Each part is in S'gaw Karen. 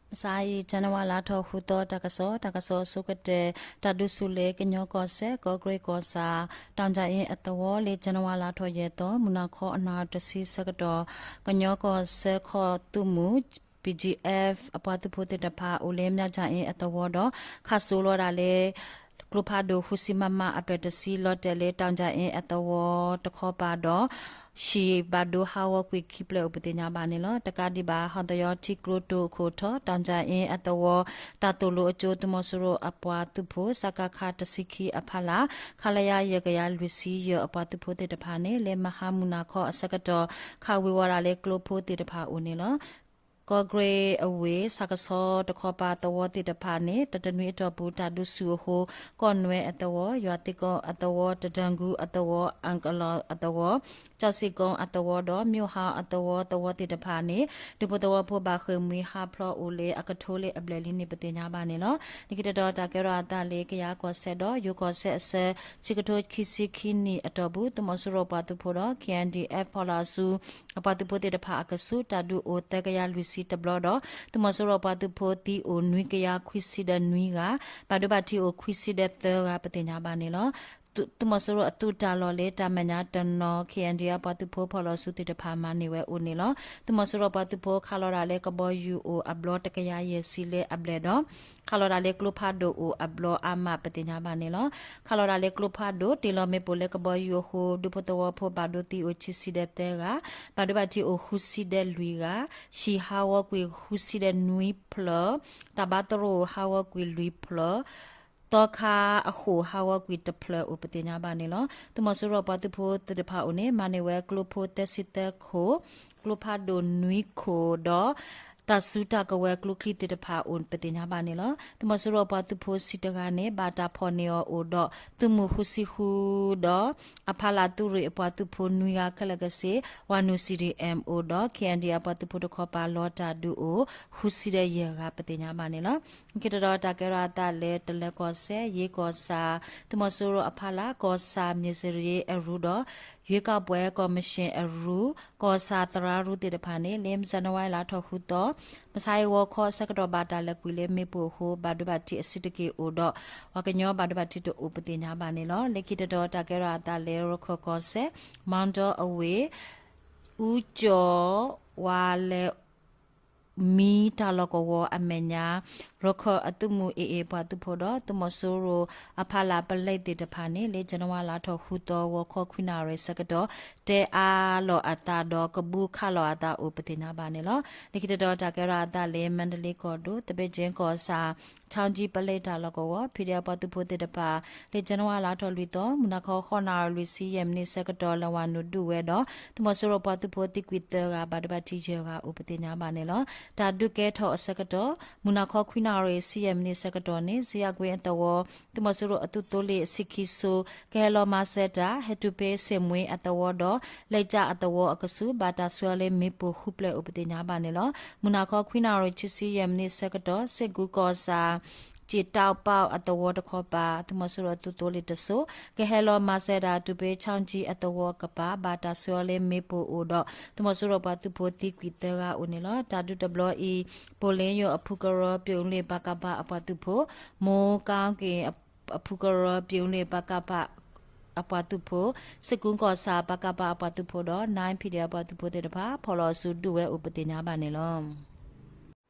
မုၢ်ဆါအံၤ ကၠနဝါလါထီၣ်ဃုသီ တၢ်ကစီၣ်, တၢ်ကစီၣ်အဆိကတၢၢ်, တၢ်ဒုးဆူၣ်လၢကညီကီၢ်စဲၣ် ကီၢ်ကရ့ၣ်ကီၢ်ဆၣ် တၢ်ကၠၣ်အ့အသဝီ လၢကၠနဝါလါထီၣ်ယဲၢ်သီ မုၢ်နၤခီအနၣ်ရံၣ်တဆံဆၢကတီၢ် ကညီကီၢ်စဲၣ်ခီၣ်သုးမုၢ် BGF အပှၤသုးဖိသ့ၣ်တဖၣ် အိၣ်လၢမၠၣ်ကၠၣ်အ့အသဝီဒီး ခးစိးလီၤဒၣ်လၢ ကျိဖးဒိၣ်ဃုဆံ မမ အပြဲၢ်တဆံ လီၤတဲာ်လၢတၢ်ကၠၣ်အ့အသဝီတခီပၤဒီး ဟံၣ်ဘၣ်ဒိဟးဂီၤကွံာ်ခံဖျၢၣ်အိၣ်ပသ့ၣ်ညါဘၣ်န့ၣ်လီၤ. တကးဒံးဘၣ် ဟီၣ်သယီထံကျိတိၢ်အခိၣ်ထီၣ် တၢ်ကၠၣ်အ့အသဝီ တၢ်သိၣ်လိအကၠိ သုးမီၤစိရိၤအပှၤသုးဖိ စကခ တဆံခံအဖီလာ် ခလရ ယဲၢ်ကယၤလွံၢ်ဆံယဲၢ် အပှၤသုးဖိသ့ၣ်တဖၣ်န့ၣ် လၢမဟါမုၢ်နၤခီအဆၢကတီၢ် ခးဝ့ၤဝီၤဒၣ်လၢကျိဖိသ့ၣ်တဖၣ်အအိၣ်န့ၣ်လီၤ. ကီၢ်ကရ့ၣ်အဝ့ၢ် ဆၣ်ကဆီတခီပၤသဝီသ့ၣ်တဖၣ်န့ၣ် တၢ်တနွံအတီၢ်ပူၤ တၢ်ဒုးဆူၣ်အဃိ ကီၢ်နွဲအသဝီ, ယွၤသ့ၣ်ကိအသဝီ, တဒၢၣ်ဂူအသဝီ, အကလီၢ်အသဝီ, ကၠီၣ်စ့ၣ်ကိအသဝီဒီး မၠိၣ်ဟါအသဝီ သဝီသ့ၣ်တဖၣ်န့ၣ် ဒူဖိသဝီဖိဘၣ်ဃ့ၢ်မှံဟးဖျိးအိၣ်လၢအကထိလၢအဘျဲၣ်လံန့ၣ် ပသ့ၣ်ညါဘၣ်န့ၣ်လီၤ. လၢခံတတီၤ တၢ်ကဲထီၣ်အသးလၢကယၤကီၢ်စဲၣ်ဒီး ယိၤကီၢ်စဲၣ်အဆၢ ခံကထိခံဆံခံနံၣ်အတီၢ်ပူၤ သုးမီၤစိရိၤပှၤသုးဖိဒီး ခ့ၣ်အဲၣ်ဒံၣ်အဲၣ်ဖီၣ်လီၤအစု အပှၤသုးဖိသ့ၣ်တဖၣ်အကဆူး တၢ်ဒုးအိၣ်သၢကယၤလွံၢ်ဆံတဘျီဒီး သုးမီၤစိရိၤပှၤသုးဖိသံအိၣ်နွံကယၤခွံဆံဒီးနွံဂၤ, ဘၣ်ဒိဘၣ်ထံးအိၣ်ခွံဆံဒီးသၢဂၤ ပသ့ၣ်ညါဘၣ်န့ၣ်လီၤ. သုးမီၤစိရိၤအသုးတၢ်လီၢ်လၢတၢ်မဲာ်ညါတနီၤ ခ့ၣ်အဲၣ်ဒံၣ်အဲၣ်ပှၤသုးဖိဖီၣ်လီၤအစုသ့ၣ်တဖၣ်မၤန့ၢ်ဝဲအိၣ်န့ၣ်လီၤ. သုးမီၤစိရိၤပှၤသုးဖိခးလီၤဒၣ်လၢကဘီယူၤအိၣ်အဘျီတကယၤယဲၢ်ဆံလၢအဘျဲၣ်ဒီး ခးလီၤဒၣ်လၢကျိဖးဒိၣ်အိၣ်အဘျီအါမး ပသ့ၣ်ညါဘၣ်န့ၣ်လီၤ. ခးလီၤဒၣ်လၢကျိဖးဒိၣ် တ့ၢ်လီၤမ့ၣ်ပိၢ်လၢကဘီယူၤအဃိ ဒူဖိသဝီဖိဘၣ်ဒိသံအိၣ်ခံဆံဒီးသၢဂၤ, ဘၣ်ဒိဘၣ်ထံးအိၣ်ဃုဆံဒီးလွံၢ်ဂၤ, ဟံၣ်ဟးဂီၤကွံာ်ဃုဆံဒီးနွံဖျၢၣ်, တၢ်ဘါသရိာ်ဟးဂီၤကွံာ်လွံၢ်ဖျၢၣ်, သီခါအဃိၣ်ဟးဂီၤကွံာ်တဖျၢၣ်အိၣ်ပသ့ၣ်ညါဘၣ်န့ၣ်လီၤ. သုးမီၤစိရိၤပှၤသုးဖိသ့ၣ်တဖၣ်အိၣ်န့ၣ် မၤန့ၢ်ဝဲကျိဖိသၢဆံသၢခိၣ်, ကျိဖးဒိၣ်နွံခိၣ်ဒီး တၢ်စုတၢ်ကဝဲၤကျိချံသ့ၣ်တဖၣ်အိၣ်ပသ့ၣ်ညါဘၣ်န့ၣ်လီၤ. သုးမီၤစိရိၤပှၤသုးဖိဆံတဂၤန့ၣ် ဘၣ်တၢ်ဖီၣ်န့ၢ်အီၤအိၣ်ဒီး သုးမုၢ်ဃုဆံဃုဒီး အဖီလာ်သုးရ့ၣ်အပှၤသုးဖိနွံဂၤခဲလၢာ်ခဲဆ့ ဝၤနုာ် စီၣ်ဒံၣ်အဲၣ်အိၣ်ဒီး ခ့ၣ်အဲၣ်ဒံၣ်အဲၣ်အပှၤသုးဖိတခီပၤလီၤတၢ်ဒုးအိၣ် ဃုဆံဒီးယဲၢ်ဂၤ ပသ့ၣ်ညါဘၣ်န့ၣ်လီၤ. လၢခံတတီၤ တၢ်ကဲထီၣ်အသးလၢတလၢၤကီၢ်စဲၣ် ယ့ကီၢ်ဆၣ် သုးမီၤစိရိၤအဖီလာ် ကီၢ်ဆၣ်မၠ့ၣ်စရ့အရူဒီး ရွေးကောက်ပွဲကော်မရှင်အရူ ကီၢ်ဆၣ်သရၣ်ရူသ့ၣ်တဖၣ်န့ၣ် လၢဇန်နဝါရီလါထီၣ်ဃုသီ မုၢ်ဆါအံၤဂီၤခီအဆၢကတီၢ် ဘၣ်တၢ်လဲၤကွံာ်လၢမ့ၣ်ပိၢ်အဃိ ဘၣ်ဒိဘၣ်ထံးအဆံးတက့ၢ်အိၣ်ဒီး ပှၤကညီဘၣ်ဒိဘၣ်ထံးတအိၣ်ပသ့ၣ်ညါဘၣ်န့ၣ်လီၤ. လၢခံတတီၤ တၢ်ကဲထီၣ်အသးလၢရခၢၣ်ကီၢ်စဲၣ် မီဒီအဝ့ၢ် အူကၠီၣ် ဝါလဲၤ မံတၢ်လီၢ်ကဝီၤအမဲာ်ညါ ရခၢၣ်အသုးမုၢ် AA ပှၤသုးဖိဒီး သုးမီၤစိရိၤအဖီလာ်ပလဲသ့ၣ်တဖၣ်န့ၣ် လၢဇန်နဝါလါထီၣ်ဃုသီ ဂီၤခီခွံနၣ်ရံၣ်ဆၢကတီၢ် တဲအါလီၤအသးဒီးကဘူခးလီၤအသးအိၣ်ပသ့ၣ်ညါဘၣ်န့ၣ်လီၤ. လၢခံတတီၤ တၢ်ကဲထီၣ်အသးလၢမါဒလ့ကီၢ်ဒိၣ် သဘ့ၣ်ကၠ့ကီၢ်ဆၣ် ချောင်းကြီး ပလဲတၢ်လီၢ်ကဝီၤ ဖံးဒဲးအပှၤသုးဖိသ့ၣ်တဖၣ် လၢဇန်နဝါလါထီၣ်လွံၢ်သီ မုၢ်နၤခီဃိးနၣ်ရံၣ်လွံၢ်ဆံယဲၢ်မံးနံးဆၢကတီၢ် လဲၤဝၤနုာ်ဒုးဝဲဒီး သုးမီၤစိရိၤပှၤသုးဖိသံကွံာ်သၢဂၤ ဘၣ်ဒိဘၣ်ထံးယဲၢ်ဂၤအိၣ်ပသ့ၣ်ညါဘၣ်န့ၣ်လီၤ. တၢ်ဒုးကဲထီၣ်အဆၢကတီၢ် မုၢ်နၤခီခွံနၣ်ရံၣ်ဆံယဲၢ်မံးနံးဆၢကတီၢ်န့ၣ် စယကွ့အသဝီ သုးမီၤစိရိၤအသုးသိလ့ၣ်ဆံခံစိ ကဟဲလီၤမၤစၢၤတၢ် ဟဲတုၤဖဲစ့ၣ်မှ့အသဝီဒီး လ့ကၠၣ်အသဝီအကဆူး ဘၣ်တၢ်ဆှၢအီၤလၢမ့ၣ်ပိၢ်ဃုဖျၢၣ်အိၣ်ပသ့ၣ်ညါဘၣ်န့ၣ်လီၤ. မုၢ်နၤခီခွံနၣ်ရံၣ်ခံဆံယဲၢ်မံးနံးဆၢကတီၢ် စ့ၣ်ကူကီၢ်ဆၣ် စ့ၣ်တၢ်ပၣ်အသဝီတခီပၤ သုးမီၤစိရိၤအသုးသိလ့ၣ်တစိ ကဟဲလီၤမၤစၢၤတၢ်တုၤဖဲ ချောင်းကြီး အသဝီကပၤဘၣ်တၢ်ဆှၢအီၤလၢမ့ၣ်ပိၢ်အိၣ်ဒီး သုးမီၤစိရိၤပှၤသုးဖိသံကွံာ်သၢဂၤအိၣ်န့ၣ်လီၤ. တၢ်ဒုးတဘျီအံၤ ပိၣ်လ့ယိၤအဖုကရၢ ပၠိၣ်လ့ၣ် ပကဖ အပှၤသုးဖိ, မိၢ်ကၣ်က့ၣ် အဖုကရၢ ပၠိၣ်လ့ၣ် ပကဖ အပှၤသုးဖိ, စ့ၣ်ကူကီၢ်ဆၣ် ပကဖ အပှၤသုးဖိဒီး nine PDF အပှၤသုးဖိသ့ၣ်တဖၣ် ဖီၣ်လီၤအစုဒုးဝဲအိၣ်ပသ့ၣ်ညါဘၣ်န့ၣ်လီၤ.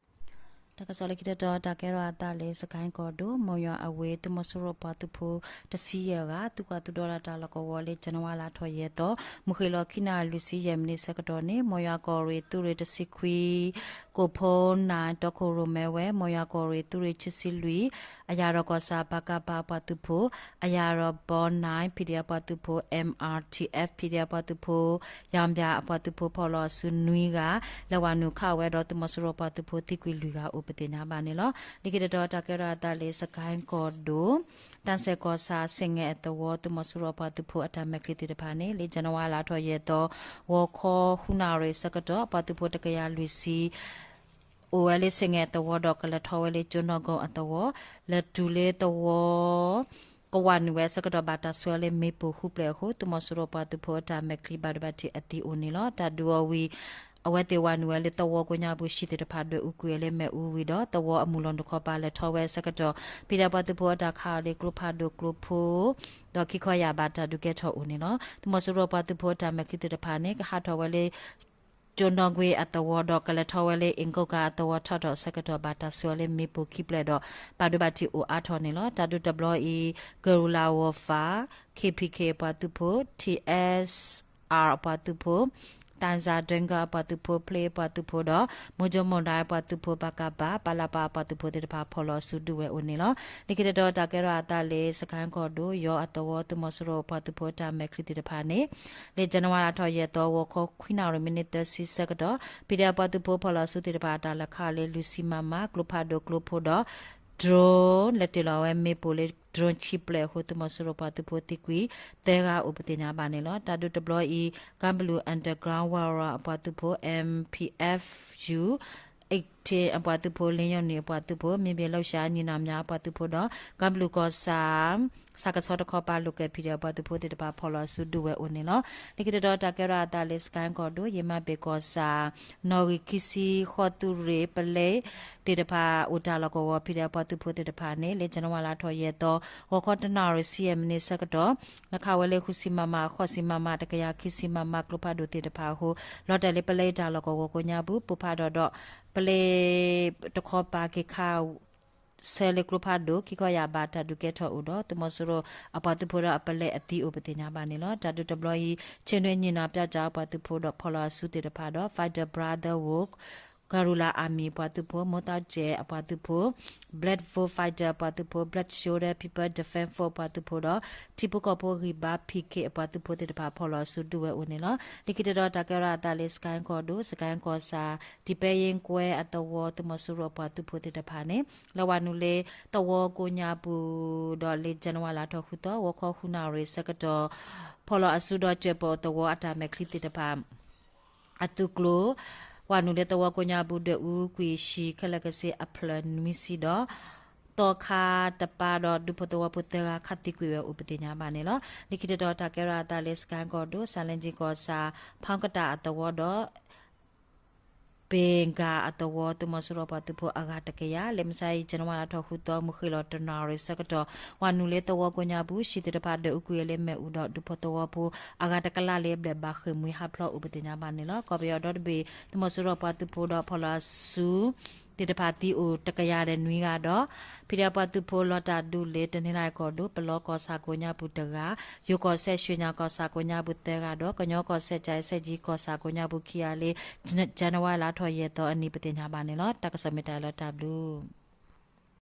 တၢ်ကစီၣ်လၢခံတတီၤ တၢ်ကဲထီၣ်အသးလၢ စကဲကီၢ်ဒိၣ် မိၢ်ယွၤအဝ့ၢ် သုးမီၤစိရိၤပှၤသုးဖိတဆံယဲၢ်ဂၤ သုးကွၢ်သုးဒီလၢတၢ်လီၢ်ကဝီၤလၢ ဇန်နဝါလါထီၣ်ယဲၢ်သီ မုၢ်ဃ့ၢ်လီၤခံနၣ်ရံၣ်လွံၢ်ဆံယဲၢ်မံးနံးဆၢကတီၢ်န့ၣ် မိၢ်ယွၤကီၢ်ရ့ၣ်သုးရ့ၣ်တဆံခွံ ကိၣ်ဖိနၢ်တီခိၣ်ရိၣ်မဲဝဲ မိၢ်ယွၤကီၢ်ရ့ၣ်သုးရ့ၣ်ခံဆံလွံၢ် အယၣ်ရီၣ်ကီၢ်ဆၣ် ပကဖ အပှၤသုးဖိ, အယၣ်ရီၣ်ဘီ nine PDF အပှၤသုးဖိ, MRTF PDF အပှၤသုးဖိ, ယၣ်ဘၠၣ်အပှၤသုးဖိ ဖီၣ်လီၤအစုနွံဂၤ လဲၤဝၤနုာ်ခးဝဲဒီး သုးမီၤစိရိၤပှၤသုးဖိသံကွံာ်လွံၢ်ဂၤအိၣ်ပသ့ၣ်ညါဘၣ်န့ၣ်လီၤ. လၢခံတတီၤ တၢ်ကဲထီၣ်အသးလၢ စကဲကီၢ်ဒိၣ် တၢ်စဲးကီၢ်ဆၣ် စ့ၣ်ငဲၣ်အသဝီ သုးမီၤစိရိၤအပှၤသုးဖိအတၢ်မဲာ်ချံသ့ၣ်တဖၣ်န့ၣ် လၢ ဇန်နဝါလါထီၣ်ယဲၢ်သီ ဂီၤခီဃုနၣ်ရံၣ်ဆၢကတီၢ် အပှၤသုးဖိတကယၤလွံၢ်ဆံ အိၣ်ဝဲလၢစ့ၣ်ငဲၣ်အသဝီဒီး ကလဲၤထီၣ်ဝဲလၢကၠိနီၣ်ဂီၢ်အသဝီ လဲၤတုၤလၢသဝီ ကဝၤနုာ်ဝဲဆၢကတီၢ် ဘၣ်တၢ်ဆှၢအီၤလၢမ့ၣ်ပိၢ်ဃုဖျၢၣ်အဃိ သုးမီၤစိရိၤပှၤသုးဖိအတၢ်မဲာ်ချံဘၣ်ဒိဘၣ်ထံးအသံအိၣ်န့ၣ်လီၤ. တၢ်ဒုးအီၤဝံၤ အဝဲသ့ၣ်ဝၤနုာ်ဝဲလၢသဝီကိးညါပူၤ ဟံၣ်သ့ၣ်တဖၣ်ဒွဲၣ်အူကွံာ်ဝဲလၢမ့ၣ်အူဝံၤဒီး သဝီအမုၢ်လီၤနုာ်ခီပၤလဲၤထီၣ်ဝဲအဆၢကတီၢ် ဖံးဒဲးပှၤသုးဖိအတၢ်ခးအီၤလၢကျိဖးဒိၣ်ကျိဖိ ဒီးခံခီယာ်ဘၣ်တၢ်ဒုးကဲထီၣ်အိၣ်န့ၣ်လီၤ. သုးမီၤစိရိၤပှၤသုးဖိအတၢ်မဲာ်ချံသ့ၣ်တဖၣ်န့ၣ် ကဟးထီၣ်ဝဲလၢ ကၠိနီၣ်ကွ့အသဝီဒီး ကလဲၤထီၣ်ဝဲလၢအ့ၣ်ကိၣ်ကၤအသဝီထီၣ်ဒီးအဆၢကတီၢ် ဘၣ်တၢ်ဆှၢလၢမ့ၣ်ပိၢ်ခံဖျၢၣ်ဒီး ဘၣ်ဒိဘၣ်ထံးအိၣ်အါထီၣ်န့ၣ်လီၤ. တၢ်ဒုးတဘျီအံၤ Guerrilla Warfare, K P K အပှၤသုးဖိ, T S R အပှၤသုးဖိ, Tanza Drenga အပှၤသုးဖိ, ဖျ့အပှၤသုးဖိဒီး မိၢ်ကၠိမိၢ်ဒါအပှၤသုးဖိ ပကဖ, ပလဖ အပှၤသုးဖိသ့ၣ်တဖၣ် ဖီၣ်လီၤအစုဒုးဝဲအိၣ်န့ၣ်လီၤ. လၢခံတတီၤတၢ်ကဲထီၣ်အသးလၢ စကဲၣ်ကီၢ်ဒိၣ် ယီၤအသဝီ သုးမီၤစိရိၤအပှၤသုးဖိအတၢ်မဲာ်ချံသ့ၣ်တဖၣ်န့ၣ် လၢ January လါထီၣ်ယဲၢ်သီ ဂီၤခီခွံနၣ်ရံၣ်မံးနံးသၢဆံဆၢကတီၢ် ဖံးဒဲးအပှၤသုးဖိဖီၣ်လီၤအစုသ့ၣ်တဖၣ် အတၢ်လဲၤခးအီၤလၢ လွံၢ်ဆံ MM ကျိဖးဒိၣ်ကျိဖိဒီး drone လဲၤတ့ၢ်လီၤဝဲမ့ၣ်ပိၢ်လၢ drone ဆံဖျၢၣ်အဃိ သုးမီၤစိရိၤပှၤသုးဖိသံကွံာ်သၢဂၤအိၣ်ပသ့ၣ်ညါဘၣ်န့ၣ်လီၤ. တၢ်ဒုးတဘျီအံၤ ကၣ်ဘလူး Underground Warrior အပှၤသုးဖိ, M P F U eighteen အပှၤသုးဖိ, လ့ယိၣ်နံၣ်အပှၤသုးဖိ, မ့ၢ်ဘၣ်လီၤရှါ ညီနောင်များ အပှၤသုးဖိဒီး ကၣ်ဘလူးကီၢ်ဆၣ် ဆၣ်ကဆီတခီပၤ local PDF အပှၤသုးဖိသ့ၣ်တဖၣ် ဖီၣ်လီၤအစုဒုးဝဲအိၣ်န့ၣ်လီၤ. လၢခံတတီၤတၢ်ကဲထီၣ်အသးလၢ စကဲၣ်ကီၢ်ဒိၣ် ယမၤဘ့ၣ်ကီၢ်ဆၣ် နီၣ်ဂံၢ်ခံဆံဃိး သုးရ့ၣ် ပလဲသ့ၣ်တဖၣ်အိၣ်တၢ်လီၢ်ကဝီၤ ဖံးဒဲးအပှၤသုးဖိသ့ၣ်တဖၣ်န့ၣ် လၢ January လါထီၣ်ယဲၢ်သီ ဂီၤခီတနၣ်ရံၣ်ဆံယဲၢ်မံးနံးဆၢကတီၢ် လဲၤခးဝဲလၢ ဃုဆံ MM, ဃိးဆံ MM, တကယၤခံဆံ MM ကျိဖးဒိၣ်သ့ၣ်တဖၣ်အဃိ လီၤတဲာ်လၢပလဲတၢ်လီၢ်ကဝီၤကိးညါပူၤ ပိၢ်ဖးဒီးဒီး ပလဲတခီပၤက့ၤခး ဆၢလၢကျိဖးဒိၣ် ခံခီယာ်ဘၣ်တၢ်ဒုးကဲထီၣ်အိၣ်ဒီး သုးမီၤစိရိၤအပှၤသုးဖိဒီးအပလဲအသံအိၣ်ပသ့ၣ်ညါဘၣ်န့ၣ်လီၤ. တၢ်ဒုးတဘျီအံၤ ချင်းတွင်းညီနောင် ပျောက်ကျား အပှၤသုးဖိဒီးဖီၣ်လီၤအစုသ့ၣ်တဖၣ်ဒီး Fighter Brotherhood, Guerrilla Army အပှၤသုးဖိ, မိၢ်သၣ်ကဲးအပှၤသုးဖိ, Black Wolf Fighter အပှၤသုးဖိ, Black Shoulder People Defense Force အပှၤသုးဖိဒီး ထံဖိကီၢ်ဖိဂံၢ်ဘါ P K အပှၤသုးဖိသ့ၣ်တဖၣ် ဖီၣ်လီၤအစုဒုးဝဲအိၣ်န့ၣ်လီၤ. လၢခံတတီၤတၢ်ကဲထီၣ်အသးလၢ စကဲၣ်ကီၢ်ဒိၣ် စကဲၣ်ကီၢ်ဆၣ် ဒံးပဲယ့ကွဲအသဝီ သုးမီၤစိရိၤအပှၤသုးဖိသ့ၣ်တဖၣ်န့ၣ် လၢဝၤနုာ်လၢသဝီကိးညါပူၤဒီးလၢ January လါထီၣ်ဃုသီ ဂီၤခီဃုနၣ်ရံၣ်ဆၢကတီၢ် ဖီၣ်လီၤအစုဒီး ကၠဲးပၢသဝီအတၢ်မဲာ်ချံသ့ၣ်တဖၣ် အသုးကျိၤ ဝၤနုာ်လၢသဝီကိးညါပူၤ ဒွဲၣ်အူကွံာ်ဟံၣ်ခဲလၢာ်ကစ့အဖျၢၣ် နွံဆံဒီး သီခါတပၤဒီး ဒူဖိသဝီဖိသၢဂၤ ခးသံကွံာ်ဝဲအိၣ်ပသ့ၣ်ညါဘၣ်န့ၣ်လီၤ. လၢခံတတီၤတၢ်ကဲထီၣ်အသးလၢ စကဲၣ်ကီၢ်ဒိၣ် ဆၣ်လ့ကၠံကီၢ်ဆၣ် ဖီကတၣ်အသဝီဒီး ဘ့ၣ်ကၣ်အသဝီ သုးမီၤစိရိၤပှၤသုးဖိအဂၤတကယၤ လၢမုၢ်ဆါအံၤ January လါထီၣ်ဃုသီ မုၢ်ဃ့ၢ်လီၤတနၣ်ရံၣ်ဆၢကတီၢ် ဝၤနုာ်လၢသဝီကိးညါပူၤ ဟံၣ်သ့ၣ်တဖၣ်ဒွဲၣ်အူကွံာ်ဝဲလၢမ့ၣ်အူဒီး ဒူဖိသဝီဖိအဂၤတကလးလၢအဘျဲၣ်ဘၣ်ဃ့ၢ်မှံဟးဖျိးအိၣ်ပသ့ၣ်ညါဘၣ်န့ၣ်လီၤ. ကီၢ်ပယီၤဒီတဘ့ၣ် သုးမီၤစိရိၤပှၤသုးဖိဒီးဖီၣ်လီၤအစု သ့ၣ်တဖၣ်သံအိၣ်တကယၤဒီးနွံဂၤဒီး ဖံးဒဲးပှၤသုးဖိလီၤတၢ်ဒုးလၢတနီသရံၣ်ကီၢ်ဒိၣ် ပလီကီၢ်ဆၣ်ကိးညါပူၤတဂၤ, ယိၤကီၢ်စဲၣ် ရွှေညါကီၢ်ဆၣ်ကိးညါပူၤသၢဂၤဒီး ကညီကီၢ်စဲၣ် ကၠဲးစဲၣ်ကၠံကီၢ်ဆၣ်ကိးညါပူၤခံဂၤလၢ January လါထီၣ်ယဲၢ်သီအနံၤ ပသ့ၣ်ညါဘၣ်န့ၣ်လီၤ. တၢ်ကစီၣ်မ့ၢ်တၢ်လၢတၢ်ဘျုး